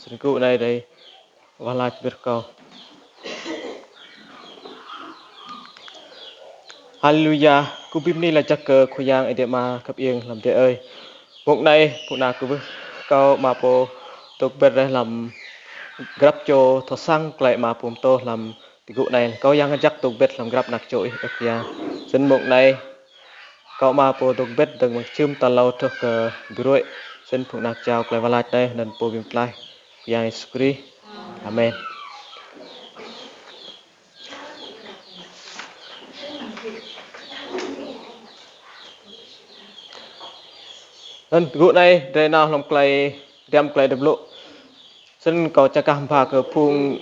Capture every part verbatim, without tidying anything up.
Snăn gŭ anei drei wah lač ƀiădah kâo. Haleluya, kkuh bi mni lač jăk kơ Khua Yang Aê Diê Ama khăp iêng hlăm adiê ơi. Mông anei, phung anak kwưh kâo Ama pô dôk ƀĭt drei hlăm grăp čô thâo săng klei Ama pô mtô hlăm ti gŭ anei. Kâo Yang Mngăt Jăk dôk ƀĭt hlăm grăp anak čô ih ơ Khua Yang. Snăn mông anei, kâo Ama pô dôk ƀĭt dơ̆ng mơ̆ng čhưm tal êlâo truh kơ bi ruê̆. Snăn phung anak jao klei wah lač anei, anăn Pô Bi Mtlaih, Khua Yang Yêsu Krist. Amen. Anăn gŭ anei drei nao hlăm klei, hriăm klei Aê Diê blŭ. Snăn kâo čang kah mbha kơ phung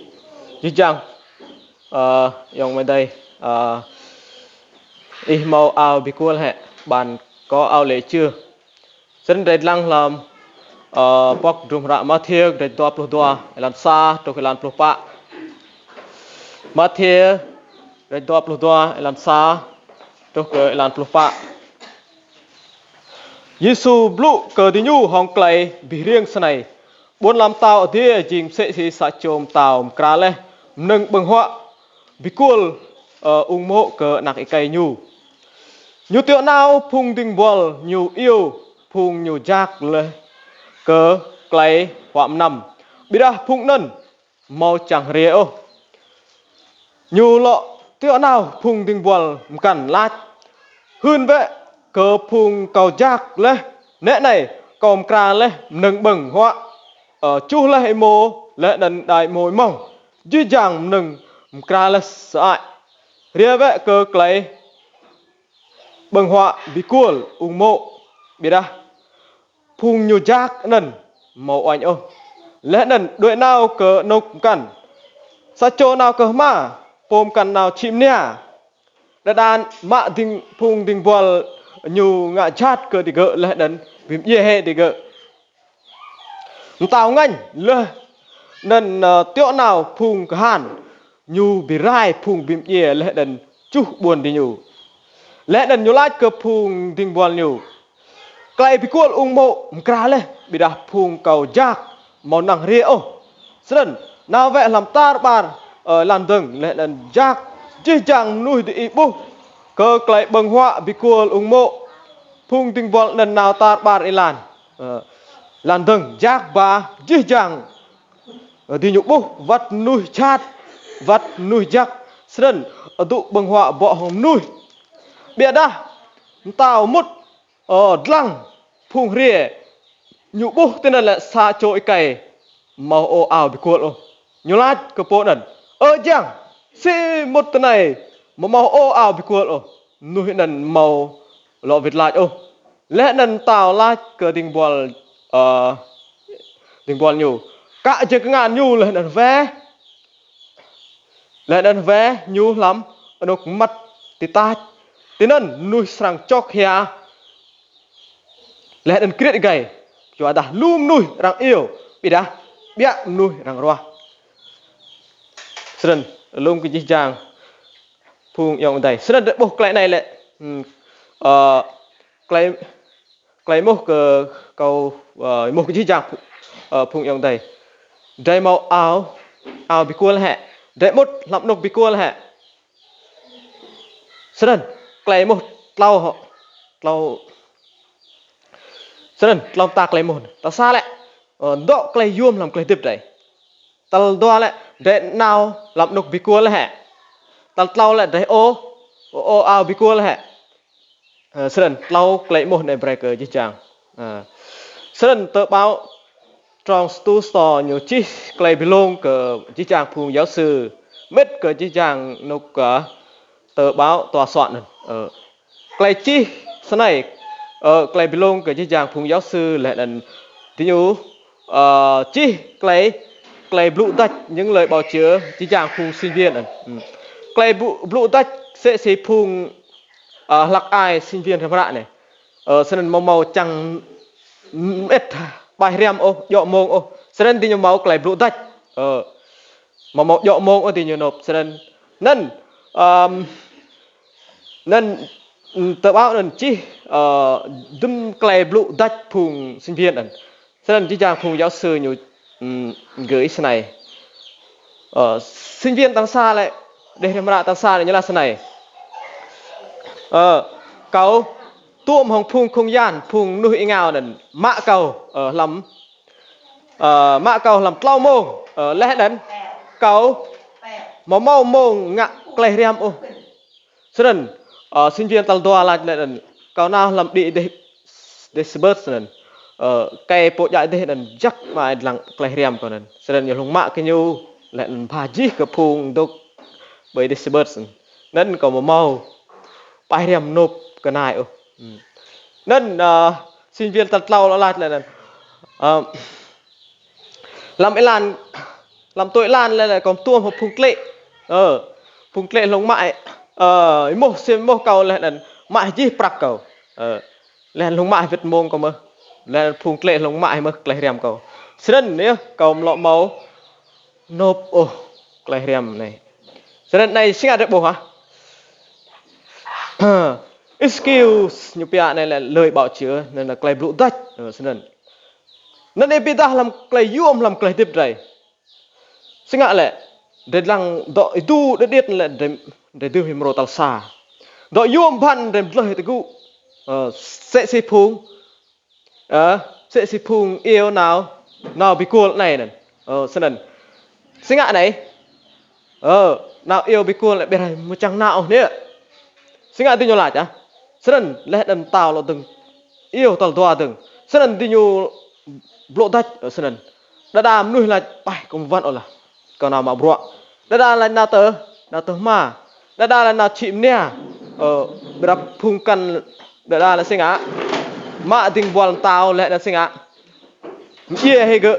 jih jang, ơ, ayŏng amai adei, ơ, ih mâo ao bi kuôl hĕ, ƀiădah kâo ao lĕ chưa. Snăn drei dlăng hlăm, ơ, pŏk hdruôm hră Mathiơ, kdrêč dua pluh dua, êlan sa truh êlan pluh pă. Mathiơ, kdrêč dua pluh dua, êlan sa truh kơ êlan pluh pă. Yêsu blŭ kơ diñu hŏng klei bi hriêng snei: Ƀuôn ala mtao adiê jing msĕ si sa čô mtao mkra leh mnơ̆ng ƀơ̆ng huă bi kuôl, ơ, ung mô̆ kơ anak êkei ñu. Ñu tiŏ nao phung dĭng buăl ñu iêu phung ñu jak leh kơ klei huă mnăm. Ƀiădah phung anăn amâo čiăng hriê ôh. Ñu lŏ tiŏ nao phung dĭng buăl mkăn lač: Hưn wĕ kơ phung kâo jak leh, nĕ anei, kâo mkra leh mnơ̆ng ƀơ̆ng huă, ơ, čuh leh êmô leh anăn đai êmô êmŏng, jih jang mnơ̆ng mkra leh sơăi. Hriê wĕ kơ klei ƀơ̆ng huă bi kuôl ung mô̆. Ƀiădah phung ñu jak anăn amâo uêñ ôh, leh anăn đuĕ nao kơ anôk mkăn. Sa čô nao kơ hma, pô mkăn nao čhĭ mnia. Đa đa mă dĭng, phung dĭng buăl ñu ngă jhat kơ digơ̆ leh anăn bi mdjiê hĕ digơ̆. Mtao ngêñ leh anăn, ơ, tiŏ nao phung kahan, ñu bi rai phung bi mdjiê leh anăn čuh ƀuôn diñu. Leh anăn ñu lač kơ phung dĭng buăl ñu: Klei bi kuôl ung mô̆ mkra leh, ƀiădah phung kâo jak amâo năng hriê ôh. Snăn nao wĕ hlăm tar ƀar, ơ, êlan dơ̆ng leh anăn jak jih jang mnuih diih ƀuh kơ klei ƀơ̆ng huă bi kuôl ung mô̆. Phung dĭng buăl anăn nao tar ƀar êlan, ơ, êlan dơ̆ng jak ba jih jang, ơ, diñu ƀuh, wăt mnuih jhat, wăt mnuih jăk. Snăn adŭ ƀơ̆ng huă bŏ hŏng mnuih. Ƀiădah mtao mŭt, ơ, dlăng phung hriê, ñu ƀuh tinăn lĕ sa čô êkei amâo ôh ao bi kuôl ôh. Ñu lač kơ pô anăn: Ơ jiăng, si mŭt tinei amâo mâo ôh ao bi kuôl ôh? Mnuih anăn amâo lŏ wĭt lač ôh. Leh anăn mtao lač kơ dĭng buăl, ơ, dĭng buăl ñu: Kă jơ̆ng kngan ñu leh anăn weh. Leh anăn weh ñu hlăm anôk mmăt ti tač. Tinăn mnuih srăng čŏk hia leh anăn kriêt êgei. Kyuadah lu mnuih arăng iêu, ƀiădah ƀiă mnuih arăng ruah. Snăn, lŏ kơ jih jang phung ayŏng adei. Snăn drei ƀuh klei anei lĕ, hmm, ơ, klei, klei êmuh kơ kâo, ơ, êmuh kơ jih jang phu-, ơ, phung ayŏng adei. Drei mâo ao, ao bi kuôl hĕ? Drei mŭt hlăm anôk bi kuôl hĕ? Snăn, klei êmuh tlâo hŏ, tlâo. Snăn, tlâo mta klei êmuh. Tal sa lĕ, ơ, dŏ klei yuôm hlăm klei hdĭp drei. Tal dua lĕ, drei nao hlăm anôk bi kuôl hĕ? Tal tlâo lĕ, drei ôh, ôh, ôh ao bi kuôl hĕ? Ơ, snăn, tlâo klei êmuh anei brei kơ jih jang. Ơ. Snăn tơƀao Trong Stu Sô ñu čih klei bi lông kơ jih jang phung giáo sư, mĭt kơ jih jang anôk, ơ, tơƀao Tòa Soạn anăn. Ơ. Klei čih snei, ơ, klei bi lông kơ jih jang phung giáo sư leh anăn diñu, ơ, čih klei, klei blŭ dăč, những lời bào chữa, jih jang phung sinh viên anăn. Hmm. Klei blŭ, blŭ dăč msĕ si phung, ơ, hlăk ai sinh viên hrăm hră anei. Ơ, snăn amâo mâo čiăng mơĭt ƀai hriăm ôh, djŏ mông ôh. Snăn diñu mâo klei blŭ dăč. Ơ, amâo mâo djŏ mông ôh diñu nộp. Snăn, anăn, ơ, anăn, tơƀao anăn čih, ơ, dŭm klei blŭ dăč phung sinh viên anăn. Snăn jih jang phung giáo sư ñu ưm, gơ̆ ih snei. Ơ, sinh viên tal sa lĕ, dêh hriăm hră tal sa lĕ ñu lač snei. Ơ, kâo tuôm hŏng phung không gian, phung mnuih êngao anăn, mă kâo, ơ, hlăm, ơ, mă kâo hlăm tlâo mmông, ơ, leh anăn kâo amâo mâo mmông ngă klei hriăm ôh. Snăn, ơ, sinh viên tal dua lač leh anăn, kâo nao hlăm đĭ dêh, dêh Sêbơt snăn. Ơ, kei pô djă dêh anăn jăk mă dlăng klei hriăm kâo anăn. Snăn ñu hlŏng mă kơ ñu, leh anăn ba jih kơ phung dôk ƀơi dêh Sêbơt snăn. Anăn kâo amâo mâo klei hriăm nộp kơ nai ôh. Hmm. Anăn, ơ, sinh viên tal tlâo lŏ lač leh anăn, ơ, hlăm êlan, hlăm tui êlan leh anăn kâo tuôm hŏng phung tlĕ. Ơ, phung tlĕ hlŏng mă, ơ, êmuh, sim êmuh kâo leh anăn mă jih prăk kâo. Ơ, leh anăn hlŏng mă wĭt mmông kâo mơh. Leh anăn phung tlĕ hlŏng mă mơh klei hriăm kâo. Snăn yơh, kâo amâo lŏ mâo nộp ôh klei hriăm anei. Snăn anei si ngă drei ƀuh hă? Excuse ñu pia anei lĕ lời bào chữa, anăn lĕ klei blŭ dač, ơ, snăn. Anăn ih bi êdah hlăm klei yuôm hlăm klei hdĭp drei. Si ngă lĕ, drei dlăng dŏ êdu điêt điêt lĕ drei, drei dưm hĭn mrô tal sa. Dŏ yuôm bhăn drei mdlưh ti gŭ. Ơ, msĕ si phung, ơ, msĕ si phung iêu nao, nao bi kuôl anei anăn. Ơ, snăn. Si ngă anei? Ơ, nao iêu bi kuôl lĕ ƀiădah amâo čiăng nao ôh anei. Si ngă diñu lač ah? Snăn leh anăn mtao lŏ dơ̆ng iêu tal dua dơ̆ng. Snăn diñu blŭ dač, ơ, snăn. Đa đa mnuih lač, ƀai, kâo amâo wăn ôh lah. Kâo nao mă bruă. Đa đa lač nao tơ, nao tơ hma. Đa đa lač nao čhĭ mnia. Ơ, ƀiădah phung mkăn đa đa lač si ngă, mă dĭng buăl mtao leh anăn si ngă, mdjiê hĕ gơ̆.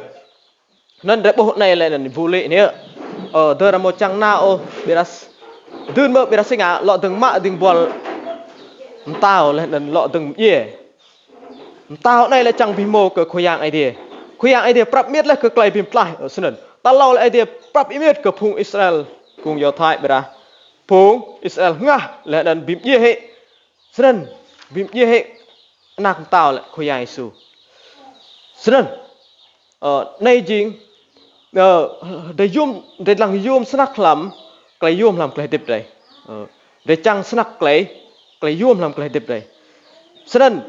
Anăn drei ƀuh anei leh anăn vô lý anei. Ơ, dơ̆ng amâo čiăng nao ôh, ƀiădah s-, dưn mơh ƀiădah si ngă, lŏ dơ̆ng mă dĭng buăl mtao leh anăn lŏ dơ̆ng mdjiê. Mtao anei lĕ čiăng bi hmô kơ Khua Yang Aê Diê. Khua Yang Aê Diê prăp êmiêt leh kơ klei bi mtlaih, ơ, snăn. Tal êlâo lĕ Aê Diê prăp êmiêt kơ phung Israel, phung Yuđa ƀiădah phung Israel hngah leh anăn bi mdjiê hĕ. Snăn, bi mdjiê hĕ anak mtao lĕ Khua Yang Yêsu. Snăn, ơ, anei jing, ơ, drei yuôm, drei dlăng yuôm snăk hlăm klei yuôm hlăm klei hdĭp drei. Ơ, drei čiăng snăk klei, klei yuôm hlăm klei hdĭp drei. Snăn,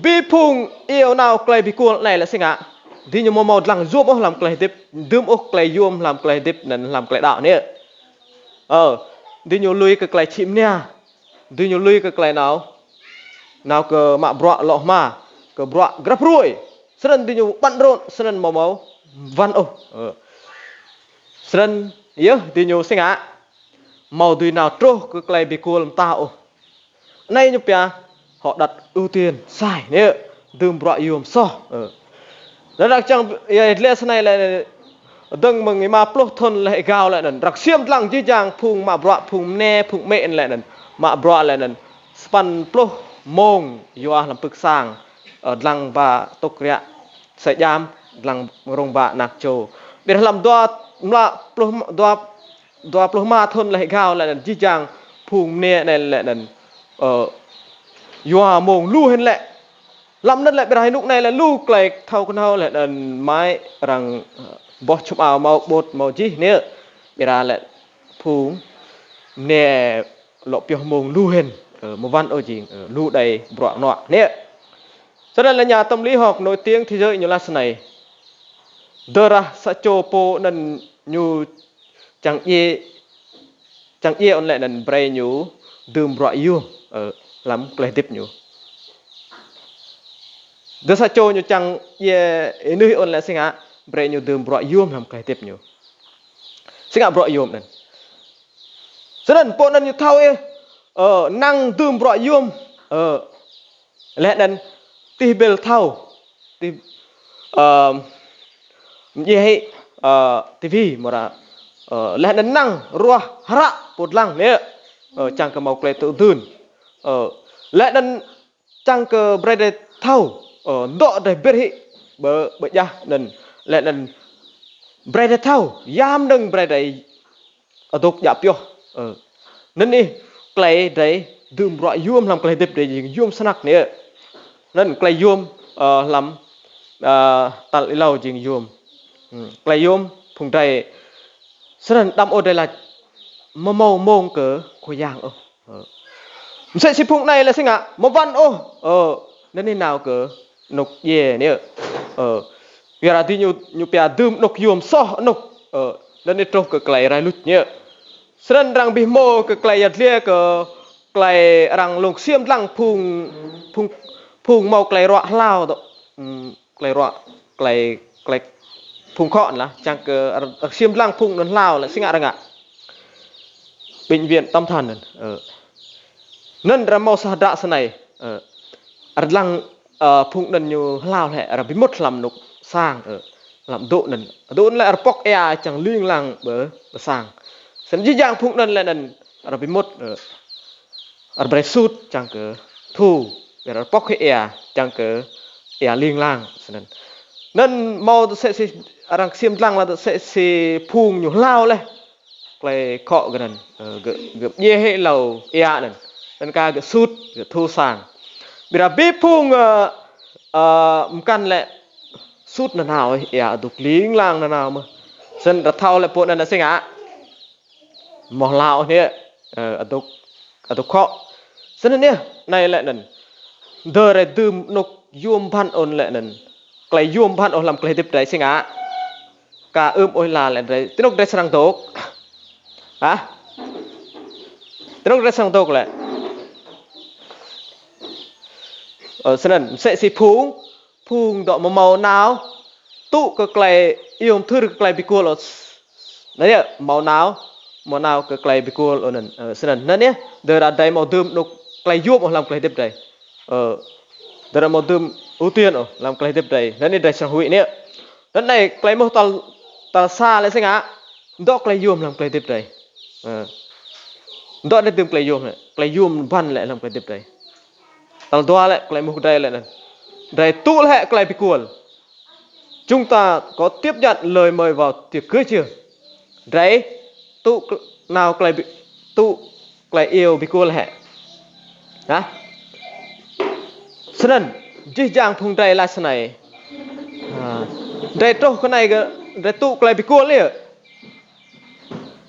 bi phung iêu nao klei bi kuôl anei lĕ si ngă, diñu amâo mâo dlăng yuôm ôh hlăm klei hdĭp, dưm ôh klei yuôm hlăm klei hdĭp anăn hlăm klei đăo anei. Ơ, diñu lui kơ klei čhĭ mnia. Diñu lui kơ klei nao, nao kơ mă bruă lŏ hma, kơ bruă grăp hruê. Snăn diñu bận rộn, snăn amâo mâo wăn ôh. Ơ. Snăn yơh diñu si ngă, amâo dưi nao truh kơ klei bi kuôl mtao ôh. Anei ñu pia, họ đặt ưu tiên sai anei, dưm bruă yuôm soh. Ơ. Leh anăn čiăng, ya, dleh snei lĕ, dơ̆ng mơ̆ng êma pluh thŭn leh êgao leh anăn. Arăng ksiêm dlăng jih jang phung mă bruă, phung mniê, phung mĕ leh anăn. Mă bruă leh anăn. Sapăn pluh mmông yua hlăm pưk sang. Ơ, dlăng ba tŭk riă sa jam, dlăng rông ba anak čô. Ƀiădah hlăm dua, mla pluh, dua, dua pluh êma thŭn leh êgao leh anăn jih jang phung mniê anei leh anăn. Ơ, yua mmông lu hĭn lĕ. Hlăm anăn lĕ ƀiădah ênuk anei lĕ lu klei thâo knhâo leh anăn mă arăng, ơ, boh čhum ao mâo ƀuh mâo jih anei. Ƀiădah lĕ phung mniê lŏ pioh mmông lu hĭn, ơ, amâo wăn ôh jing, ơ, lu đei bruă nuă anei. Snăn lĕ nhà tâm lý học nổi tiếng thế giới ñu lač snei. Dơ̆ng ară sa čô pô anăn ñu čiăng djiê, čiăng djiê ôn lĕ anăn brei ñu dưm bruă yuôm, ơ, hlăm klei hdĭp ñu. Dơ̆ng sa čô ñu čiăng djiê ênưih ôn lĕ si ngă, brei ñu dưm bruă yuôm hlăm klei hdĭp ñu. Si ngă bruă yuôm anăn. Snăn pô anăn ñu thâo ih, ơ, năng dưm bruă yuôm, ơ, leh anăn tih ƀiădah thâo, tih, ơ, mdjiê hĕ, ơ, ti vi mơra, ơ, leh anăn năng ruah hră pô dlăng anei, ơ, čiăng kơ mâo klei tŭ dưn. Ơ, leh anăn čiăng kơ brei drei thâo, ơ, dŏ drei ƀiădah hĕ, ƀơ, ƀơ jah anăn, leh anăn brei drei thâo, ya mnơ̆ng brei drei adôk djă pioh. Ơ. Anăn ih klei drei dưm bruă yuôm hlăm klei hdĭp drei jing yuôm snăk anei. Anăn klei yuôm, ơ, hlăm, ơ, tal êlâo jing yuôm. Hmm, klei yuôm phung drei. Snăn đăm ôh drei lač amâo mâo mmông kơ Khua Yang ôh. Ơ. Msĕ si phung anei lĕ si ngă, amâo wăn ôh. Ơ, anăn nao kơ anôk djiê anei. Ơ. Kyuadah diñu, ñu pia dưm anôk yuôm soh anôk. Ơ, anăn truh kơ klei rai luč anei. Snăn arăng bi hmô kơ klei yăl dliê kơ klei arăng lông ksiêm dlăng phung, phung, phung mâo klei ruă hlao dôk. Hmm, klei ruă, klei, klei phung khŏ lah, čiăng kơ ar-, arăng ksiêm dlăng phung anăn hlao lĕ si ngă arăng ngă. Bệnh viện tâm thần anăn. Ơ. Anăn arăng mâo sa hdră snei. Ơ. Arăng dlăng, ơ, phung anăn ñu hlao lĕ, arăng bi mŭt hlăm anôk sang, ơ, hlăm adŭ anăn. Adŭ anăn lĕ arăng pŏk êa čiăng ling lang ƀơ, ƀơ sang. Snăn jih jang phung anăn lĕ anăn arăng bi mŭt, ơ, arăng brei sut čiăng kơ thu, ƀiădah arăng pŏk hĕ êa čiăng kơ êa ling lang, snăn. Anăn mâo msĕ si arăng ksiêm dlăng lĕ msĕ si phung ñu hlao leh. Klei khŏ kơ anăn, ơ, gơ̆, gơ̆ mdjiê hĕ êlâo êa anăn. Anăn ka gơ̆ sut, gơ̆ thu sang. Ƀiădah bi phung, ơ, ơ, mkăn lĕ sut nanao, êa adôk ling lang nanao mơh. Snăn arăng thâo lĕ pô anăn si ngă. Amâo hlao ôh anei, ơ, adôk, adôk khŏ. Snăn anei, anei lĕ anăn. Dơ̆ng drei dưm anôk yuôm bhăn ôn lĕ anăn. Klei yuôm bhăn ôn hlăm klei hdĭp drei si ngă. Ka ưm ôh êlan lĕ drei. Ti anôk drei srăng dôk. Hă? Ti anôk drei srăng dôk lĕ. Ơ, snăn, msĕ si phung, phung dôk amâo mâo nao, tŭ kơ klei iêu mthưr kơ klei bi kuôl ôh. Anei yơh, amâo nao, amâo nao kơ klei bi kuôl ôh anăn. Ơ, snăn, anăn yơh, dơ̆ng drei amâo dưm anôk klei yuôm ôh hlăm klei hdĭp drei. Ơ, dơ̆ng amâo dưm ưu tiên ôh hlăm klei hdĭp drei. Anăn yơh drei srăng huĭ anei. Anăn anei, klei êmuh tal, tal sa lĕ si ngă, dôk klei yuôm hlăm klei hdĭp drei. Ơ. Dôk drei dưm klei yuôm lĕ, klei yuôm bhăn lĕ hlăm klei hdĭp drei. Tal dua lĕ, klei êmuh drei lĕ anăn. Drei tŭ lĕ klei bi kuôl. Chúng ta có tiếp nhận lời mời vào tiệc cưới chưa? Drei tŭ kl-, nao klei bi-, tŭ klei iêu bi kuôl hĕ. Hă? Snăn, jih jang phung drei lač snei. Ha. Drei truh kơ anei kơ, drei tŭ klei bi kuôl yơh.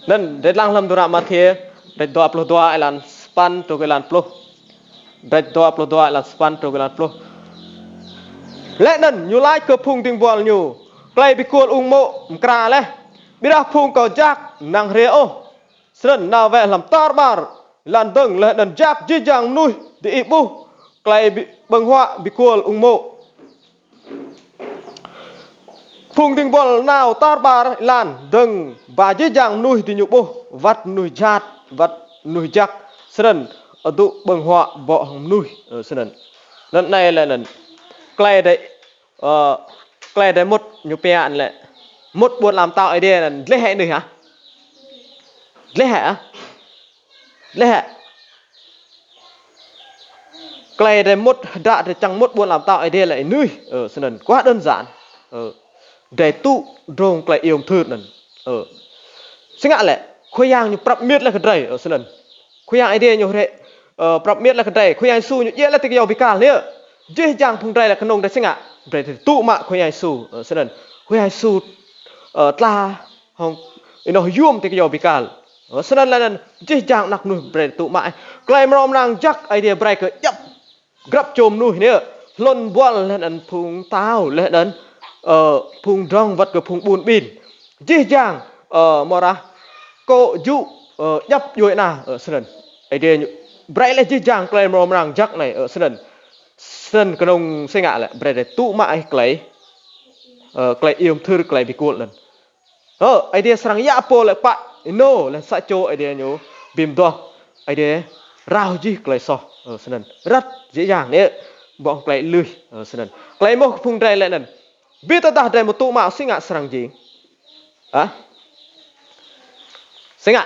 Anăn, drei dlăng hlăm hdruôm hră Mathiơ, drei dua pluh dua êlan sa păn truh êlan pluh. Drei dua pluh dua êlan sa păn truh êlan pluh. Leh anăn, ñu lač kơ phung dĭng buăl ñu, klei bi kuôl ung mô̆ mkra leh. Ƀiădah phung kâo jak năng hriê ôh. Snăn nao wĕ hlăm tar ƀar, êlan dơ̆ng leh anăn jak jih jang mnuih diih ƀuh klei bi-, ƀơ̆ng huă bi kuôl ung mô̆. Phung dĭng buăl nao tar ƀar êlan dơ̆ng ba jih jang mnuih diñu ƀuh, wăt mnuih jhat, wăt mnuih jăk, snăn adŭ ƀơ̆ng huă bŏ hŏng mnuih, ơ, snăn. Anăn anei lĕ anăn. Klei drei, ơ, klei drei mŭt ñu pia anăn lĕ. Mŭt ƀuôn ala mtao Aê Diê anăn dleh hĕ anei hă? Dleh hĕ hă? Dleh hĕ? Klei drei mŭt, hdră drei čiăng mŭt ƀuôn ala mtao Aê Diê lĕ ênưih. Ơ, snăn. Quá đơn giản. Ơ, drei tŭ drông klei iêu mthưr anăn. Ơ. Si ngă lĕ, Khua Yang ñu prăp miêt leh kơ drei. Ơ, snăn. Khua Yang Aê Diê ñu hriê, ơ, prăp miêt leh kơ drei. Khua Yang Yêsu ñu djiê leh ti kyâo bi kal anei. Jih jang phung drei leh knŏng drei si ngă. Brei drei tŭ mă Khua Yang Yêsu. Ơ, snăn. Khua Yang Yêsu, ơ, tla hŏng ênoh yuôm ti kyâo bi kal. Ơ, snăn leh anăn jih jang anak mnuih brei tŭ mă. Klei mrâo mrang jăk Aê Diê brei kơ djăp grăp čô mnuih anei, hlŭn buăl leh anăn phung mtao, leh anăn, ơ, phung drŏng wăt kơ phung ƀun ƀin. Jih jang, ơ, amâodah kô̆ jŭ, ơ, djăp djuê ana, ơ, snăn. Aê Diê ñu brei leh jih jang klei mrâo mrang jăk anei, ơ, snăn. Snăn knŏng si ngă lĕ, brei drei tŭ mă klei, ơ, klei iêu mthưr klei bi kuôl anăn. Ơ, Aê Diê srăng yap pô lĕ pă, ênô leh sa čô Aê Diê ñu bi mdoh, Aê Diê rao jih klei soh, ơ, snăn. Răt dễ dàng anei, ƀơ̆ng klei lui, ơ, snăn. Klei êmuh kơ phung drei leh anăn. Bi tơdah drei amâo tŭ mă si ngă srăng jing. Hă? Si ngă.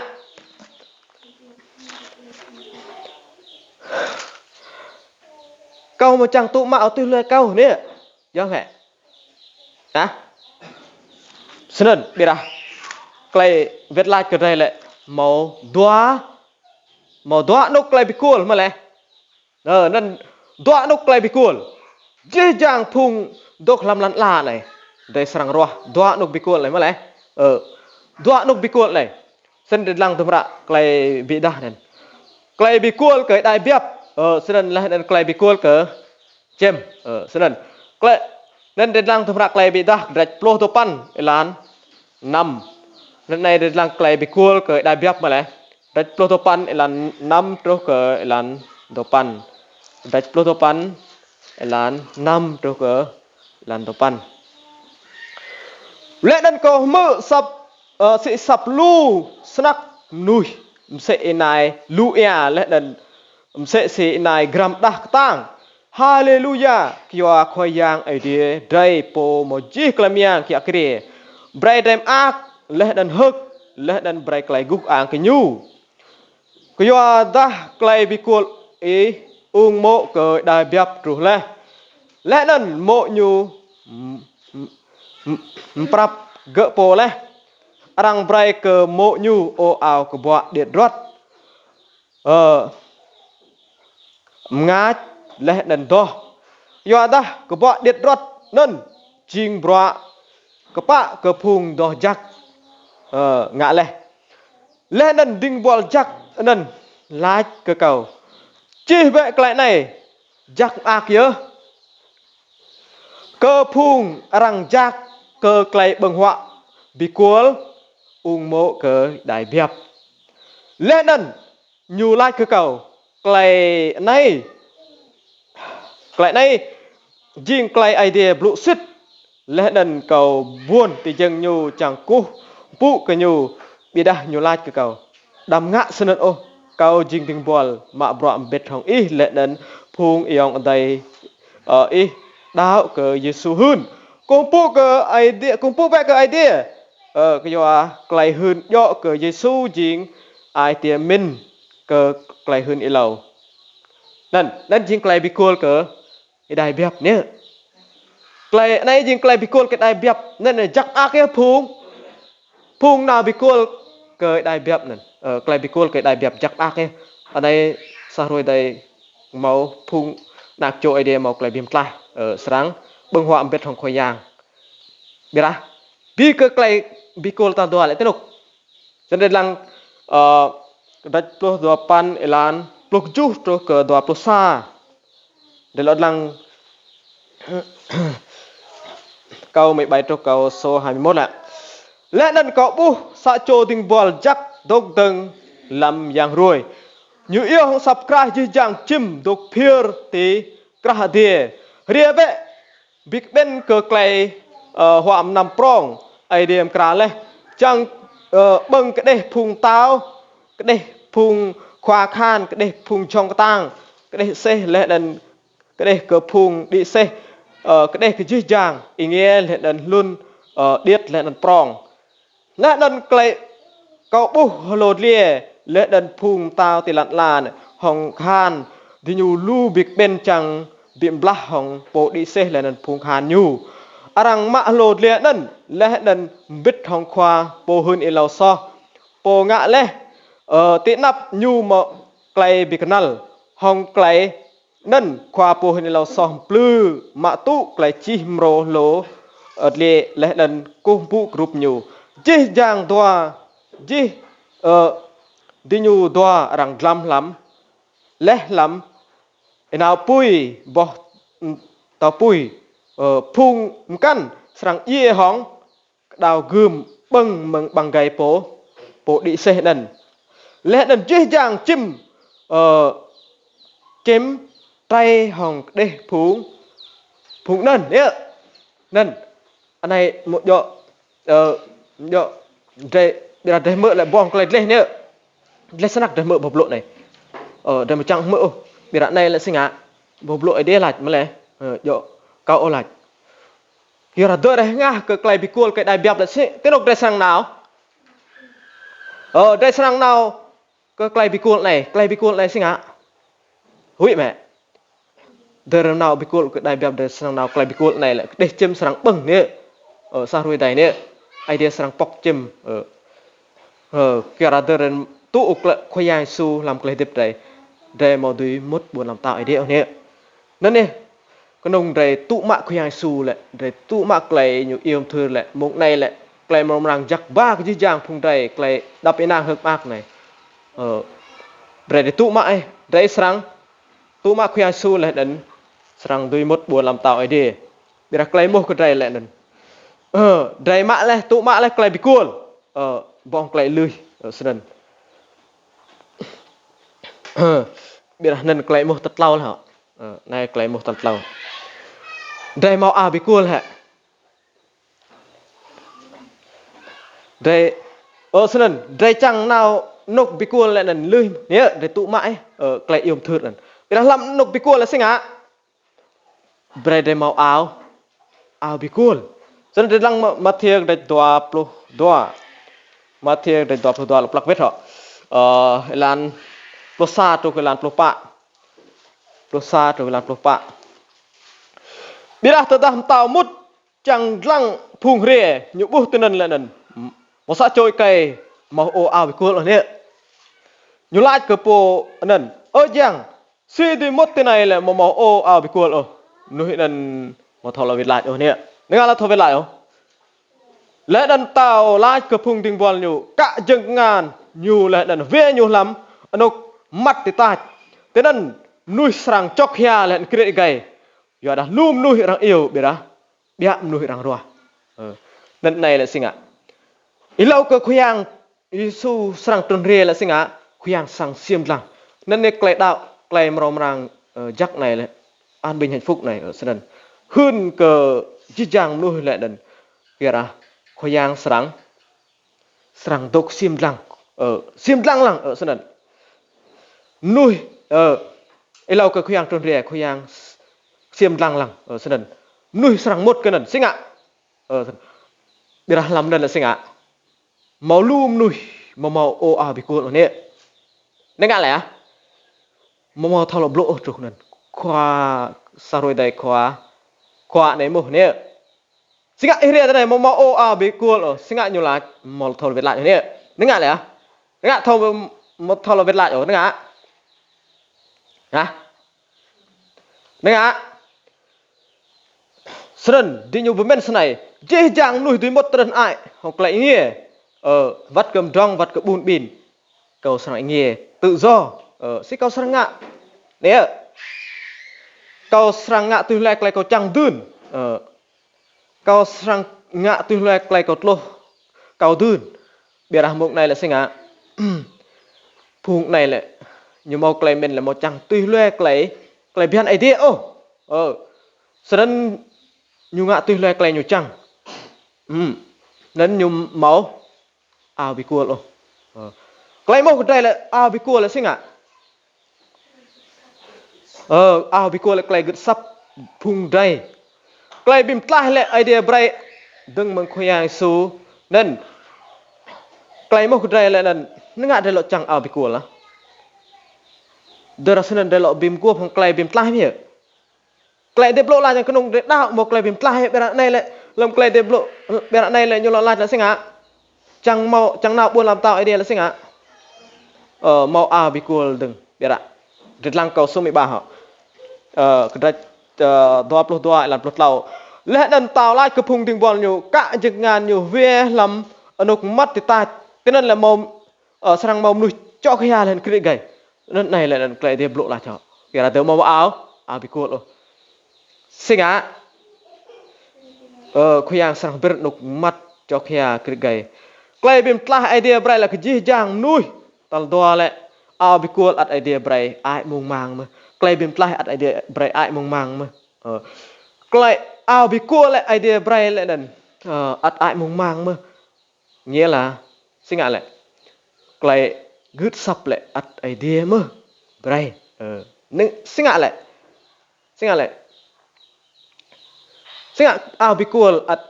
Kâo amâo čiăng tŭ mă ôh tui hlue kâo anei. Djŏ hĕ? Hă? Snăn, ƀiădah klei wĭt lač kơ drei lĕ mâo dua, mâo dua anôk klei bi kuôl mơh leh. Ơ, anăn dua anôk klei bi kuôl. Jih jang phung dôk hlăm lăn ala anei. drei srăng ruah dua anôk bi kuôl anei mơh leh. Ơ, dua anôk bi kuôl anei. Snăn drei dlăng hdruôm hră Klei Bi Êdah anăn. Klei bi kuôl kơ êđai biăp. Ơ, snăn leh anăn klei bi kuôl kơ čem. Ơ, snăn. Klei, anăn drei dlăng hdruôm hră Klei Bi Êdah kdrêč pluh dua păn êlan năm. Anăn anei drei dlăng klei bi kuôl kơ êđai biăp mơh leh. Kdrêč pluh dua păn êlan năm truh kơ êlan dua păn. Kdrêč pluh dua păn êlan năm truh kơ êlan dua păn. Leh anăn kâo hmư̆ asăp, ơ, si asăp lu snăk mnuih msĕ si ênai lu êa leh anăn msĕ si ênai gram đah ktang. Haleluya, kyua Khua Yang Aê Diê drei pô mâo jih klei myang kiă kriê. Brei drei mơak, leh anăn hơ̆k, leh anăn brei klei guh kơang kơ ñu. Kyuadah klei bi kuôl ih ung mô̆ kơ êđai biăp truh leh. Leh anăn mô̆ ñu m-, m-, m-, mprăp gơ̆ pô leh. Arăng brei kơ mô̆ ñu ô ao kbuă điêt ruăt. Ơ, mngač leh anăn doh. Kyuadah kbuă điêt ruăt anăn jing bruă kpă kơ phung doh jăk, ơ, ngă leh. Leh anăn dĭng buăl jăk anăn lač kơ kâo: Čih bĕ klei anei, jăk mơak yơh kơ phung arăng jak kơ klei ƀơ̆ng huă bi kuôl ung mô̆ kơ êđai biăp. Leh anăn ñu lač kơ kâo: Klei anei, klei anei jing klei Aê Diê blŭ sĭt. Leh anăn kâo buôn ti jơ̆ng ñu čiăng kkuh mpŭ kơ ñu, ƀiădah ñu lač kơ kâo: Đăm ngă snăn ôh, kâo jing dĭng buăl mă bruă mbĭt hŏng ih leh anăn phung ayŏng adei, ơ, ih đăo kơ Yêsu hưn. Kkuh mpŭ kơ Aê Diê, kkuh mpŭ bĕ kơ Aê Diê. Ơ, kyua klei hưn djŏ kơ Yêsu jing ai tiê mĭn kơ klei hưn êlâo. Anăn, anăn jing klei bi kuôl kơ êđai biăp anei. Klei anei jing klei bi kuôl kơ êđai biăp. Anăn jăk mơak yơh phung, phung nao bi kuôl kơ êđai biăp anăn. Ơ, klei bi kuôl kơ êđai biăp jăk mơak yơh. Anei sa hruê dih mâo phung anak čô Aê Diê mâo klei bi mtlaih, ơ, srăng ƀơ̆ng huă mbĭt hŏng Khua Yang. Ƀiădah bi kơ klei bi kuôl tal dua lĕ ti anôk. Snăn drei dlăng, ơ, kdrêč pluh dua păn êlan pluh kjuh truh kơ dua pluh sa. Drei lŏ dlăng kâo mơ̆ng êbâo truh kơ số hai mươi mốt lĕ. Leh anăn kâo ƀuh sa čô dĭng buăl jăk dôk dơ̆ng hlăm yang hruê. Ñu iêu hŏng asăp krah jih jang čĭm dôk phiơr ti krah adiê: Hriê bĕ, bi kƀĭn kơ klei, ơ, huă mnăm prŏng Aê Diê mkra leh, čiăng, ơ, ƀơ̆ng kđeh phung mtao, kđeh phung khua kahan, kđeh phung jhŏng ktang, kđeh aseh leh anăn kđeh kơ phung đĭ aseh, ơ, kđeh kơ jih jang êngiê leh anăn hlŭn, ơ, điêt leh anăn prŏng. Leh anăn klei kâo ƀuh hlô dliê leh anăn phung mtao ti lăn ala hŏng kahan diñu lu bi kƀĭn čiăng bi blah hŏng pô đĭ aseh leh anăn phung kahan ñu. Arăng mă hlô dliê anăn leh anăn mbĭt hŏng khua pô hưn êlâo soh, pô ngă leh, ơ, ti anăp ñu mâo klei bi knăl. Hŏng klei anăn khua pô hưn êlâo soh mplư mă tŭ klei čih mrô hlô, ơ, dliê leh anăn kkuh mpŭ kơ rup ñu. Jih jang dua, jih, ơ, diñu dua arăng dlăm hlăm, leh hlăm ênao pui boh, ơ, tâo pui, ơ, phung mkăn srăng djiê hŏng kđao gưm ƀơ̆ng mơ̆ng ƀăng êgei pô, pô đĭ aseh anăn. Leh anăn jih jang čĭm, ơ, čĭm trei hŏng kđeh phung, phung anăn, yơh. Anăn, anei mâo djŏ, ơ, djŏ, drei, ƀiădah drei hmư̆ leh boh klei dleh anei. Dleh snăk drei hmư̆ boh blŭ anei. Ơ, drei amâo čiăng hmư̆ ôh. Ƀiădah anei lĕ si ngă boh blŭ Aê Diê lač mơh leh. Ơ, djŏ kâo ôh lač. Kyuadah drei hngah kơ klei bi kuôl kơ êđai biăp leh si, ti anôk drei srăng nao. Ơ, drei srăng nao kơ klei bi kuôl anei, klei bi kuôl anei si ngă. Huĭ mơh. Drei nao bi kuôl kơ êđai biăp drei srăng nao klei bi kuôl anei lĕ kđeh čĭm srăng ƀơ̆ng anei. Ơ, sa hruê dih anei. Aê Diê srăng pŏk čĭm. Ơ. Ơ, kyuadah drei tŭ klei Khua Yang Yêsu hlăm klei hdĭp drei. Drei amâo dưi mŭt ƀuôn ala mtao Aê Diê ôh anei. Anăn anei. Knŏng drei tŭ mă Khua Yang Yêsu lĕ, drei tŭ mă klei ñu iêu mthưr lĕ, mông anei lĕ, klei mrâo mrang jăk ba kơ jih jang phung drei, klei êđăp ênang hơ̆k mơak anei. Ơ, drei, drei tŭ mă, ơ, drei srăng tŭ mă Khua Yang Yêsu leh anăn srăng dưi mŭt ƀuôn ala mtao Aê Diê. Ƀiădah klei êmuh kơ drei leh anăn, ơ, drei mă leh, tŭ mă leh klei bi kuôl, ơ, ƀơ̆ng klei lui, ơ, snăn. Ơ, ƀiădah anăn klei êmuh tal tlâo leh hŏ. Ơ, anei klei êmuh tal tlâo. Drei mâo ao bi kuôl hĕ? Drei, ơ, snăn, drei čiăng nao anôk bi kuôl leh anăn lui, anei, drei tŭ mă, ơ, klei iêu mthưr anăn. Ƀiădah hlăm anôk bi kuôl lĕ si ngă? Brei drei mâo ao, ao bi kuôl. Snăn drei dlăng Ma-, Mathiơ kdrêč dua pluh dua. Mathiơ kdrêč dua pluh dua lŏ plăk wĭt hŏ. Ơ, êlan pluh sa truh êlan pluh pă. Pluh sa truh êlan pluh pă. Ƀiădah tơdah mtao mŭt čiăng dlăng phung hriê, ñu ƀuh tinăn leh anăn mâo sa čô êkei mâo hơô ao bi kuôl ôh anei. Ñu lač kơ pô anăn: Ơ jiăng, si dưi mŭt tinei lĕ amâo mâo hơô ao bi kuôl ôh? Mnuih anăn amâo thâo lŏ wĭt lač ôh anei. Năng ai lŏ thâo wĭt lač ôh. Leh anăn mtao lač kơ phung dĭng buăl ñu: Kă jơ̆ng kngan ñu leh anăn wê ñu hlăm anôk mmăt ti tač. Tinăn mnuih srăng čŏk hia leh anăn kriê êgei. Kyuadah lu mnuih arăng iêu, ƀiădah ƀiă mnuih arăng ruah. Ơ, anăn anei lĕ si ngă? Êlâo kơ Khua Yang Yêsu srăng trŭn hriê lĕ si ngă? Khua Yang srăng ksiêm dlăng. Anăn anei klei đăo, klei mrâo mrang, ơ, jăk anei lĕ, an bình hạnh phúc anei, ơ, snăn. Hưn kơ jih jang mnuih leh anăn, kyuadah Khua Yang srăng, srăng dôk ksiêm dlăng, ơ, ksiêm dlăng lăng, ơ, snăn. Mnuih, ơ, êlâo kơ Khua Yang trŭn hriê, Khua Yang s-, ksiêm dlăng lăng, ơ, snăn. Mnuih srăng mŭt kơ anăn, si ngă? Ơ, snăn. Ƀiădah hlăm anăn lĕ si ngă? Mâo lu mnuih amâo mâo hơô ao bi kuôl ôh anei. Năng ai lĕ, ơ? Amâo mâo thâo lŏ blŭ ôh truh anăn. Khua sa hruê êdei khua, khua anei êmuh anei. Si ngă ih hriê tinei amâo mâo hơô ao bi kuôl ôh, si ngă ñu lač amâo thâo lŏ wĭt lač ôh anei. Năng ai lĕ, ơ? Năng ai thâo, amâo thâo lŏ wĭt lač ôh, năng ai? Hă? Năng ai? Snăn, diñu bi mĭn snei, jih jang mnuih dưi mŭt trŭn ai hŏng klei êngiê, ơ, wăt kơ mdrŏng, wăt kơ ƀun ƀin. Kâo srăng êngiê tự do, ơ, si kâo srăng ngă. Anei, ơ. Kâo srăng ngă tui hlue klei kâo čiăng dưn. Ơ, kâo srăng ngă tui hlue klei kâo tluh kâo dưn. Ƀiădah mông anei lĕ si ngă? Phung anei lĕ, ñu mâo klei mĭn lĕ amâo čiăng tui hlue klei, klei bhiăn Aê Diê ôh. Ơ, snăn ñu ngă tui hlue klei ñu čiăng. Hm. Anăn ñu mâo ao bi kuôl ôh. Ơ. Klei êmuh kơ drei lĕ ao bi kuôl lĕ si ngă? Ơ, ao bi kuôl lĕ klei gưt asăp phung drei. Klei bi mtlaih lĕ Aê Diê brei dơ̆ng mơ̆ng Khua Yang Yêsu. Anăn klei êmuh kơ drei lĕ anăn, năng ai drei lŏ čiăng ao bi kuôl ah? Tơdah snăn drei lŏ bi mguôp hŏng klei bi mtlaih mơh. Klei Aê Diê blŭ lač knŏng drei đăo mâo klei bi mtlaih, ƀiădah anei lĕ, hlăm klei Aê Diê blŭ, ƀiădah anei lĕ ñu lŏ lač lĕ si ngă? Čiăng mâo, čiăng nao ƀuôn ala mtao Aê Diê lĕ si ngă? Ơ, mâo ao bi kuôl dơ̆ng, ƀiădah. Drei dlăng kâo sum êba hŏ. Ơ, kdrêč, ơ, dua pluh dua êlan pluh tlâo. Leh anăn mtao lač kơ phung dĭng buăl ñu: Kă jơ̆ng kngan ñu wê hlăm anôk mmăt ti tač. Tinăn lĕ mâo, ơ, srăng mâo mnuih čŏk hia leh anăn kriê êgei. Anăn anei lĕ anăn klei Aê Diê blŭ lač hŏ. Kyuadah drei amâo mâo ao, ao bi kuôl ôh. Si ngă? Ơ, Khua Yang srăng bĭr anôk mmăt čŏk hia kriê êgei. Klei bi mtlaih Aê Diê brei lĕ kơ jih jang mnuih. Tal dua lĕ, ao bi kuôl ăt Aê Diê brei ai mông mang mơh. Klei bi mtlaih ăt Aê Diê brei ai mông mang mơh. Ơ, klei ao bi kuôl lĕ Aê Diê brei leh anăn, ơ, ăt ai mông mang mơh. Nghĩa là, si ngă lĕ? Klei gưt asăp lĕ ăt Aê Diê mơh brei. Ơ, năng, si ngă lĕ? Si ngă lĕ? Si ngă ao bi kuôl ăt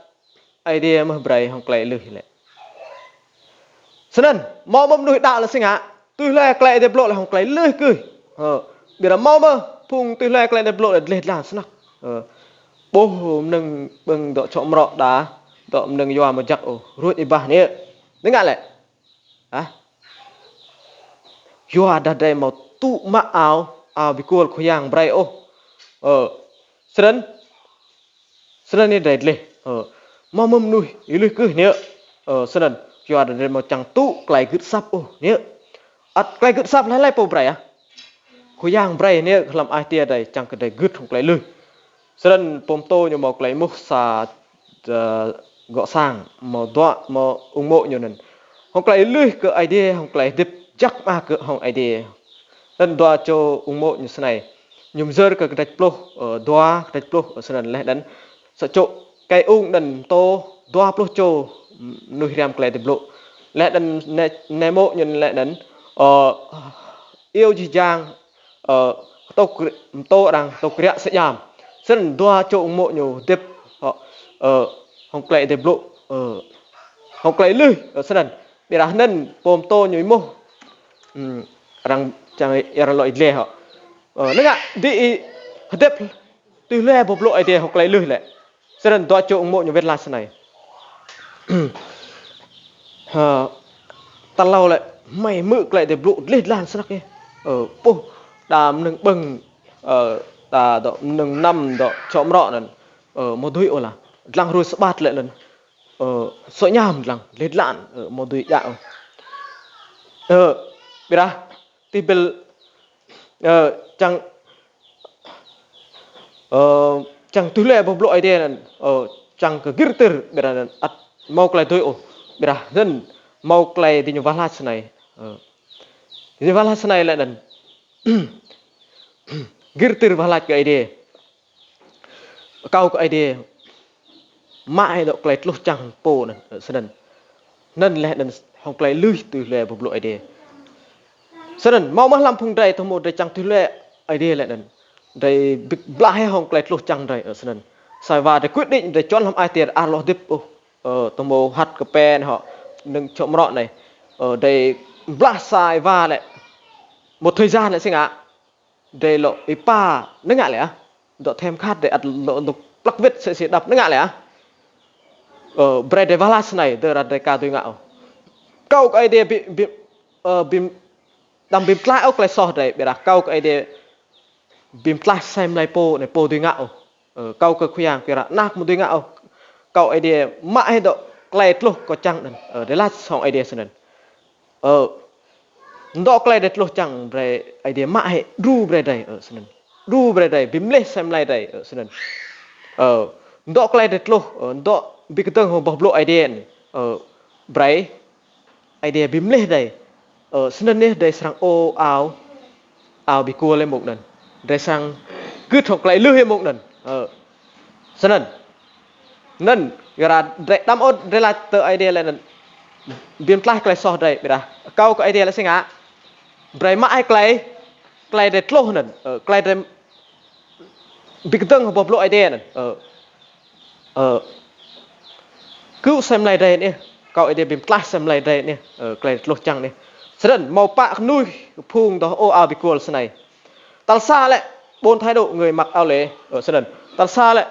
Aê Diê mơh brei hŏng klei lui lĕ? Snăn, mâo mơh mnuih đăo lĕ si ngă? Tui hlue klei Aê Diê blŭ lĕ hŏng klei lui kưh. Ơ, ƀiădah mâo mơh phung tui hlue klei Aê Diê blŭ lĕ dleh dlan snăk. Ơ, ƀuh mnơ̆ng ƀơ̆ng dŏ čhŏ mrŏ đa, dŏ mnơ̆ng yua amâo jăk ôh, ruê̆ êbah anei. Năng ai lĕ? Hă? Yua dah drei amâo tŭ mă ao, ao bi kuôl Khua Yang brei ôh. Ơ, Snăn, snăn anei drei dleh. Ơ, mâo mơ̆ng mnuih, ih lui kơ anei. Ơ, snăn, kyua drei amâo čiăng tŭ klei gưt asăp ôh anei. Ăt klei gưt asăp hlei hlei pô brei ah. Khua Yang brei anei hlăm ai tiê drei čiăng kơ drei gưt hŏng klei lui. Snăn pô mtô ñu mâo klei êmuh sa, ơ, gŏ sang, mâo dua, mâo ung mô̆ ñu anăn. Hŏng klei lui kơ Aê Diê, hŏng klei hdĭp jăk mơak kơ hŏng Aê Diê. Anăn dua čô ung mô̆ ñu snei. Ñu myơr kơ kdrêč pluh, ơ, dua, kdrêč pluh, ơ, snăn leh anăn. Sa čô êkei ung anăn mtô dua pluh čô mnuih hriăm klei Aê Diê blŭ. Leh anăn anei, anei mô̆ ñu leh anăn, ơ, iêu jih jang, ơ, tŭk kri-, mtô arăng tŭk kriă sa jam. Snăn dua čô ung mô̆ ñu hdĭp, ơ, ơ, hŏng klei Aê Diê blŭ, ơ, hŏng klei lui, ơ, snăn. Ƀiădah anăn pô mtô ñu êmuh. Hmm, arăng čiăng arăng lŏ dleh hŏ. Ơ, năng ngă dih ih hdĭp tui hlue boh blŭ Aê Diê hŏng klei lui lĕ. Snăn dua čô ung mô̆ ñu wĭt lač snei. Ha, tal tlâo lĕ, hmei hmư̆ klei Aê Diê blŭ dleh dlan snăk ih. Ơ, puh, đa mnơ̆ng ƀơ̆ng, ơ, đa dŏ mnơ̆ng mnăm dŏ čŏ mrŏ anăn. Ơ, amâo dưi ôh lah. Dlăng hruê Sabat lĕ anăn. Ơ, sŏ ñam dlăng, dleh dlan, ơ, amâo dưi djă ôh. Ơ, ƀiădah, ti ƀĭl, ơ, čiăng, ơ, čiăng tui hlue boh blŭ Aê Diê anăn, ơ, čiăng kơ gĭr tĭr, ƀiădah anăn ăt mâo klei dưi ôh, ƀiădah anăn mâo klei diñu wah lač snei. Ơ, diñu wah lač snei leh anăn. Gĭr tĭr wah lač kơ Aê Diê. Akâo kơ Aê Diê mă hĕ dŏ klei tluh čiăng pô anăn, ơ, snăn. Anăn leh anăn hŏng klei lui tui hlue boh blŭ Aê Diê. Snăn, mâo mơh hlăm phung drei, tơhmô drei čiăng tui hlue Aê Diê leh anăn. Drei bi blah hĕ hŏng klei tluh čiăng drei, ơ, snăn. Sa êwa drei quyết định drei čuăn hlăm ai tiê ar lŏ hdĭp, ơ, ơ, tơhmô hăt kơ pĕ anei hŏ, mnơ̆ng čŏ mrŏ anei. Ơ, drei blah sa êwa lĕ. Một thời gian lĕ si ngă. Drei lŏ êpa năng ngă lĕ ah. Dŏ thêm khăt drei ăt lŏ dôk plăk wĭt msĕ si đăp năng ngă lĕ ah. Ơ, brei drei wah lač snei, tơdah drei ka dưi ngă ôh. Akâo kơ Aê Diê bi, bi, ơ, bi, đăm bi mtlaih ôh klei soh drei, ƀiădah akâo kơ Aê Diê bi mtlaih asei mlei pô anei pô dưi ngă ôh. Ơ, akâo kơ Khua Yang kyuadah anak amâo dưi ngă ôh. Akâo Aê Diê mă hĕ dŏ klei tluh kâo čiăng anăn. Ơ, drei lač hŏng Aê Diê snăn. Ơ, dŏ klei drei tluh čiăng brei Aê Diê mă hĕ đru brei drei, ơ, snăn. Đru brei drei, bi mlih asei mlei drei, ơ, snăn. Ơ, dŏ klei drei tluh, ơ, dŏ bi kdơ̆ng hŏng boh blŭ Aê Diê, ơ, brei Aê Diê bi mlih drei. Ơ, snăn anei drei srăng ô ao, ao bi kuôl êmông anăn. Drei srăng gưt hŏng klei lui êmông anăn. Ơ, snăn. Anăn, kyuadah drei đăm ôh drei lač tơ Aê Diê leh anăn bi mtlaih klei soh drei, ƀiădah akâo kơ Aê Diê lĕ si ngă. Brei mă hĕ klei, klei drei tluh anăn, ơ, klei drei bi kdơ̆ng hŏng boh blŭ Aê Diê anăn. Ơ, ơ, kơ asei mlei drei anei, akâo Aê Diê bi mtlaih asei mlei drei anei, ơ, klei tluh čiăng anei. Snăn, mâo pă knuih phung dŏ ô ao bi kuôl snei. Tal sa lĕ, bốn thái độ người mặc áo lễ, ơ, snăn. Tal sa lĕ,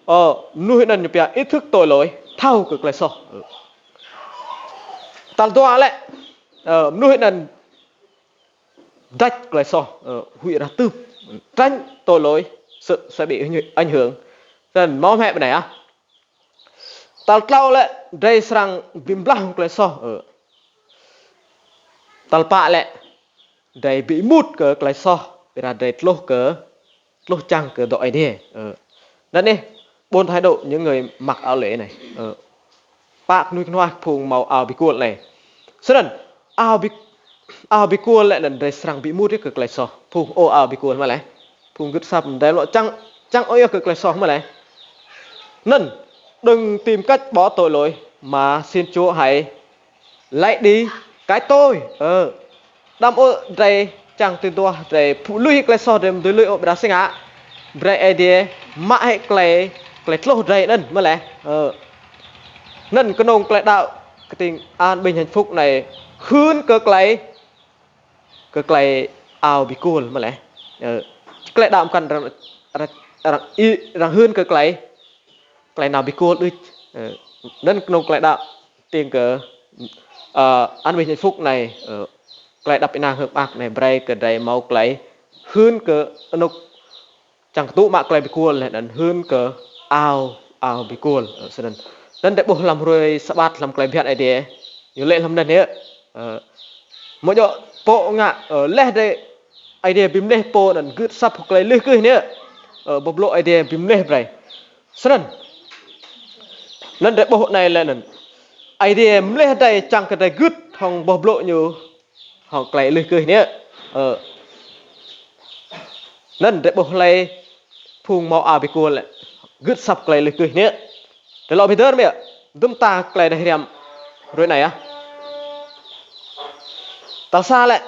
ơ, mnuih anăn ñu pia ý thức tội lỗi, thâo kơ klei soh. Ơ. Tal dua lĕ, ơ, mnuih anăn dač klei soh, ơ, huĭ êrah tưp, tránh tội lỗi, sự sẽ bị ảnh hưởng. Snăn mâo mơ̆ ƀnai ah. Tal tlâo lĕ, drei srăng bi blah hŏng klei soh, ơ. Tal pă lĕ, drei bi êmut kơ klei soh, ƀiădah drei tluh kơ, tluh čiăng kơ dŏ Aê Diê. Ơ. Anăn anei, bốn thái độ những người mặc áo lễ anei. Ơ. Pă knuih knuih phung mâo ao bi kuôl anei. Snăn, ao bi, ao bi kuôl lĕ anăn drei srăng bi êmut kơ klei soh. Phung ô ao bi kuôl mơ̆ lĕ. Phung gưt asăp drei lŏ čiăng, čiăng ôh yơh kơ klei soh mơ̆ lĕ. Anăn, đừng tìm cách bỏ tội lỗi mà xin Chúa hãy lấy đi cái tôi. Ơ. Đăm ôh drei čiăng tui duah drei phŭ lui klei soh drei amâo dưi lui ôh ƀiădah si ngă. Brei Aê Diê mă hĕ klei, klei tluh drei anăn mơ̆ lĕ. Ơ. Anăn knŏng klei đăo kơ ting an bình hạnh phúc anei hưn kơ klei, kơ klei ao bi kuôl mơ̆ lĕ. Ơ. Klei đăo mkăn arăng, arăng, arăng, arăng hưn kơ klei, klei nao bi kuôl đuč. Ơ. Anăn knŏng klei đăo kơ ting kơ, ơ, an bình hạnh phúc anei, ơ, klei êđăp ênang hơ̆k mơak anei brei kơ drei mâo klei hưn kơ anôk čiăng tŭ mă klei bi kuôl leh anăn hưn kơ ao, ao bi kuôl, ơ, snăn. Anăn drei ƀuh hlăm hruê Sabat hlăm klei bhiăn Aê Diê, ñu lĕ hlăm anăn yơh. Ơ, amâo djŏ pô ngă, ơ, leh drei Aê Diê bi mlih pô anăn gưt asăp hŏng klei lui kơ ñu yơh. Ơ, boh blŭ Aê Diê bi mlih brei. Snăn. Anăn drei ƀuh anei leh anăn Aê Diê mlih drei čiăng kơ drei gưt hŏng boh blŭ ñu hŏng klei lui kơ ñu yơh. Ơ. Anăn drei ƀuh hlei phung mâo ao bi kuôl lĕ gưt asăp klei lui kơ ñu yơh. Drei lŏ bi hdơr mơh yơh. Dŭm ta klei drei hriăm hruê anei ah. Tal sa lĕ,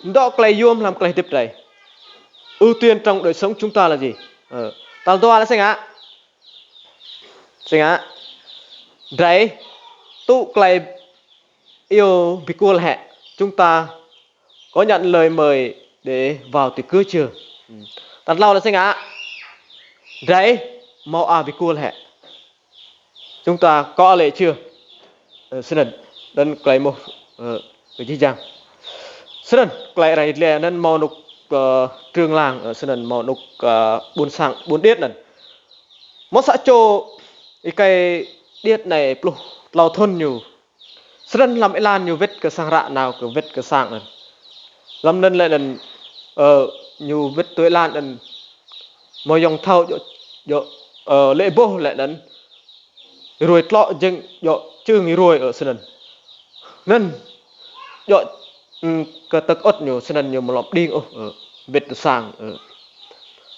dŏ klei yuôm hlăm klei hdĭp drei. Ưu tiên trong đời sống chúng ta là gì? Ơ. Tal dua lĕ si ngă. Si ngă. Drei tŭ klei iêu bi kuôl hĕ. Chúng ta có nhận lời mời để vào tiệc cưới chưa? Tal tlâo lĕ si ngă. Drei mâo ao bi kuôl hĕ. Chúng ta có lễ chưa? Ơ, snăn. Anăn klei mơh, ơ, kơ jih jang. Snăn, klei arăng yăl dliê anăn mâo anôk, ơ, trường làng, ơ, snăn mâo anôk, ơ, ƀuôn sang, ƀuôn điêt anăn. Mâo sa čô êkei điêt anei pluh tlâo thŭn ñu. Snăn hlăm êlan ñu wĭt kơ sang hră nao kơ wĭt kơ sang anăn. Hlăm anăn leh anăn, ơ, ñu wĭt tui êlan anăn mâo ayŏng thâo djŏ, djŏ, ơ, lĕ boh leh anăn. Êruê tlŏ jing djŏ čưng êruê, ơ, snăn. Anăn djŏ, ưm, kơ tơk ŭt ñu, snăn ñu amâo lŏ mđing ôh, ơ, wĭt kơ sang, ơ.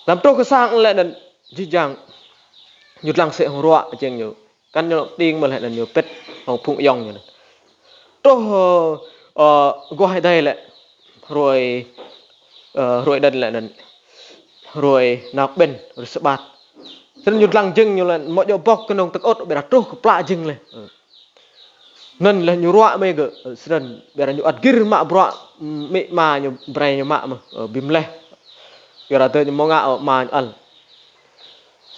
Hlăm truh kơ sang leh anăn jih jang ñu dlăng msĕ hŏng ruă jing ñu. Kăn ñu lŏ mđing mơh leh anăn ñu pĭt hŏng phung ayŏng ñu anăn. Truh, ơ, ơ, aguah êdei lĕ hruê, ơ, hruê anăn leh anăn hruê nao kƀĭn, hruê Sabat. Snăn ñu dlăng jing ñu leh amâo djŏ bŏk knŏng tơk ŭt, ƀiădah truh kơ plah jing leh. Ơ. Anăn leh ñu ruă mơh gơ̆, ơ, snăn ƀiădah ñu ăt gĭr mă bruă, ưm, amĭ ama ñu brei ñu mă mơh, ơ, bi mlih. Kyuadah ñu amâo ngă, ơ, ama ñu ăl.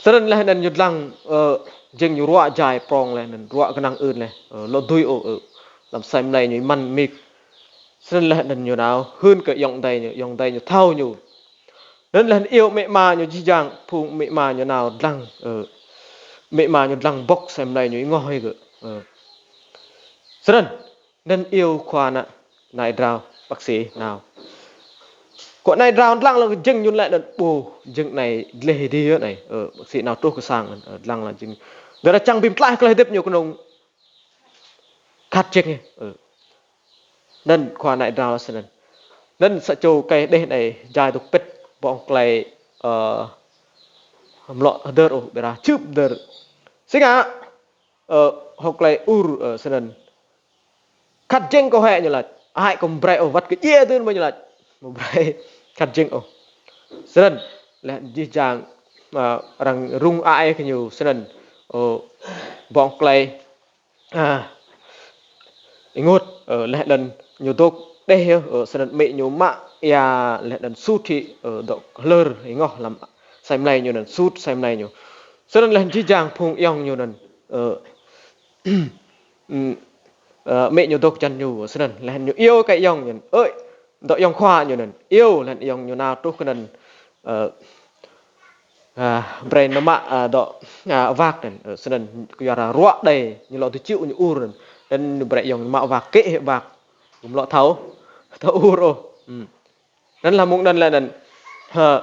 Snăn leh anăn ñu dlăng, ơ, jing ñu ruă jai prŏng leh anăn ruă knang ưn leh, ơ, lŏ dưi ôh, ơ, hlăm asei mlei ñu êmăn mik. Snăn leh anăn ñu nao hưn kơ ayŏng adei ñu, ayŏng adei ñu thâo ñu. Anăn leh anăn iêu amĭ ama ñu jih jang, phung amĭ ama ñu nao dlăng, ơ, amĭ ama ñu dlăng bŏk asei mlei ñu êngoh hĕ gơ̆. Ơ. Snăn, anăn iêu khua anăn, nai drao, bác sĩ nao. Khua nai drao dlăng lŏ jing ñu lĕ anăn ƀuh, jing anei dleh dih anei, ơ, bác sĩ nao truh kơ sang anăn, ơ, dlăng lŏ jing. Dơ̆ng čiăng bi mtlaih klei hdĭp ñu knŏng khăt jing, ơ. Anăn khua nai drao snăn. Anăn sa čô êkei điêt anei jai dôk pĭt, ƀơ̆ng klei, ơ, amâo lŏ hdơr ôh, ƀiădah čhưp hdơr. Si ngă, ơ, hŏng klei ur, ơ, snăn. Khăt jing kâo hĕ ñu lač. Hĕ kâo amâo brei ôh, wăt kơ djiê dưn mơh ñu lač. Amâo brei khăt jing ôh. Snăn, leh jih jang, ơ, arăng rŭng ai kơ ñu snăn. Ơ, ƀơ̆ng klei, a, ênguôt, ơ, leh anăn ñu dôk điêt, ơ, snăn amĭ ñu mă êa leh anăn sut hĕ, ơ, dŏ hlơr êngoh hlăm asei mlei ñu anăn, sut asei mlei ñu. Snăn leh jih jang phung ayŏng ñu anăn, ơ, ưm, ơ, amĭ ñu dôk hjăn ñu, snăn leh ñu iêu kơ ayŏng ñu anăn. Ơi, dŏ ayŏng khua ñu anăn. Iêu leh ayŏng ñu nao truh kơ anăn, ơ, a, brei nao mă, a, dŏ, a, wăk anăn, ơ, snăn kyuadah ruă đei, ñu lŏ dôk čhưp ñu ur anăn. Anăn ñu brei ayŏng ñu mă wăk kĕ hĕ wăk. Amâo lŏ thâo, thâo ur ôh. Ưm. Anăn hlăm mông anăn leh anăn, hơ,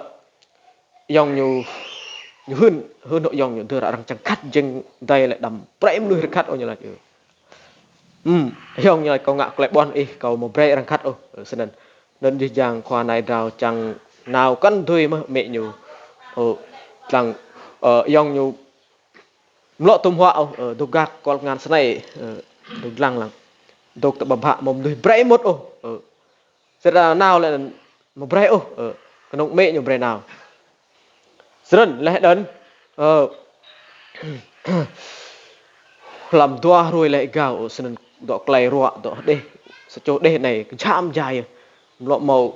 ayŏng ñu, ñu hưn, hưn hŏng ayŏng ñu dơ̆ng arăng čiăng khăt jing adei leh đăm brei mnuih arăng khăt ôh ñu lač. Ưm, ayŏng ñu lač kâo ngă klei ƀuăn ih, kâo amâo brei arăng khăt ôh, ơ, snăn. Anăn jih jang khua nai drao čiăng nao kăn dưi mơh amĭ ñu. Ơ, dlăng, ơ, ayŏng ñu amâo lŏ tuôm huă ôh, ơ, dôk gak kŏl kngan snei, ơ, dôk dlăng lăng. Dôk tơ ƀăng bhă amâo mnuih brei mŭt ôh, ơ. Sĭt nao leh anăn amâo brei ôh, ơ, knŏng amĭ ñu brei nao. Snăn leh anăn, ơ, hlăm dua hruê leh êgao, ơ, snăn dŏ klei ruă, dŏ điêt, sa čô điêt anei kjham jai, amâo lŏ mâo,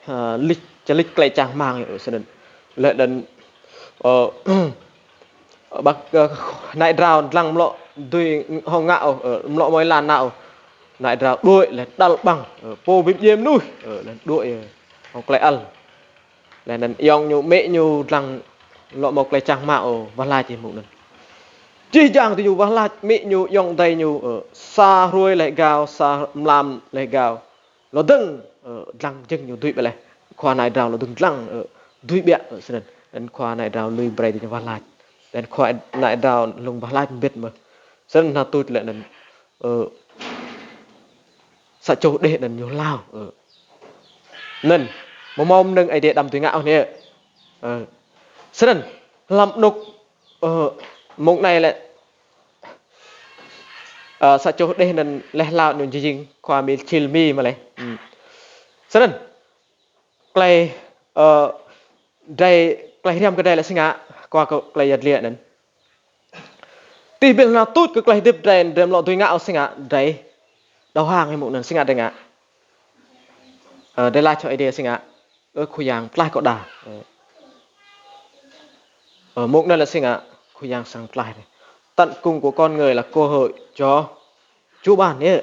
ơ, lĭč, ča lĭč klei čang hmăng, ơ, snăn. Leh anăn, ơ, bác, ơ, nai drao dlăng amâo lŏ dưi hŏng ngă ôh, ơ, amâo lŏ mâo êlan nao ôh. Nai drao đuĕ leh đăl ƀăng, ơ, pô bi mdjiê mnuih, ơ, leh đuĕ, ơ, hŏng klei ăl. Leh anăn ayŏng ñu, amĭ ñu dlăng lŏ mâo klei čang hmăng ôh, wah lač ih mơ̆ng anăn. Jih jang diñu wah lač, amĭ ñu, ayŏng adei ñu, ơ, sa hruê leh êgao, sa mlam leh êgao. Lŏ dơ̆ng, ơ, dlăng jơ̆ng ñu dưi ƀiă leh. Khua ană drao lŏ dơ̆ng dlăng, ơ, dưi ƀiă, ơ, snăn. Anăn khua ană drao lui brei diñu wah lač. Anăn khua ană drao lŏ wah lač mbĭt mơh. Snăn knhal tuč leh anăn, ơ, sa čô hđeh anăn ñu hlao, ơ. Anăn, amâo mâo mnơ̆ng Aê Diê đăm dưi ngă ôh anei. Ơ. Snăn, hlăm anôk, ơ, mông anei lĕ, ơ, sa čô hđeh anăn leh hlao ñu jing khua Mi Chil Mi mơh leh. Hmm. Snăn, klei, ơ, drei, klei hriăm kơ drei lĕ si ngă, khua kơ klei yăl dliê anăn. Ti hbĭl knhal tuč kơ klei hdĭp drei, drei amâo lŏ dưi ngă ôh si ngă, drei đầu hàng hĕ mông anăn si ngă drei ngă. Ơ, drei lač hŏng Aê Diê si ngă, Ơ Khua Yang, mtlaih kâo đa. Ơ. Ơ, mông anăn lĕ si ngă, Khua Yang srăng mtlaih. Tận cùng của con người là cơ hội cho Chúa ban yơh.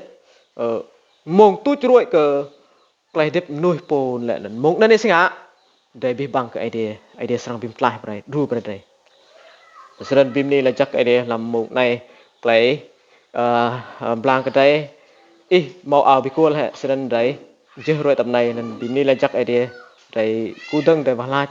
Ơ, mông tuč ruê̆ kơ klei hdĭp mnuih pô leh anăn mông anăn si ngă, drei bi băng kơ Aê Diê, Aê Diê srăng bi mtlaih brei, đru brei drei. Snăn bi mni lač jăk Aê Diê hlăm mông anei klei, ơ, ơ, mblang kơ drei, ih mâo ao bi kuôl hĕ, snăn drei jih ruê̆ tăm anei anăn bi mni lač jăk Aê Diê, drei kdơ̆ng drei wah lač.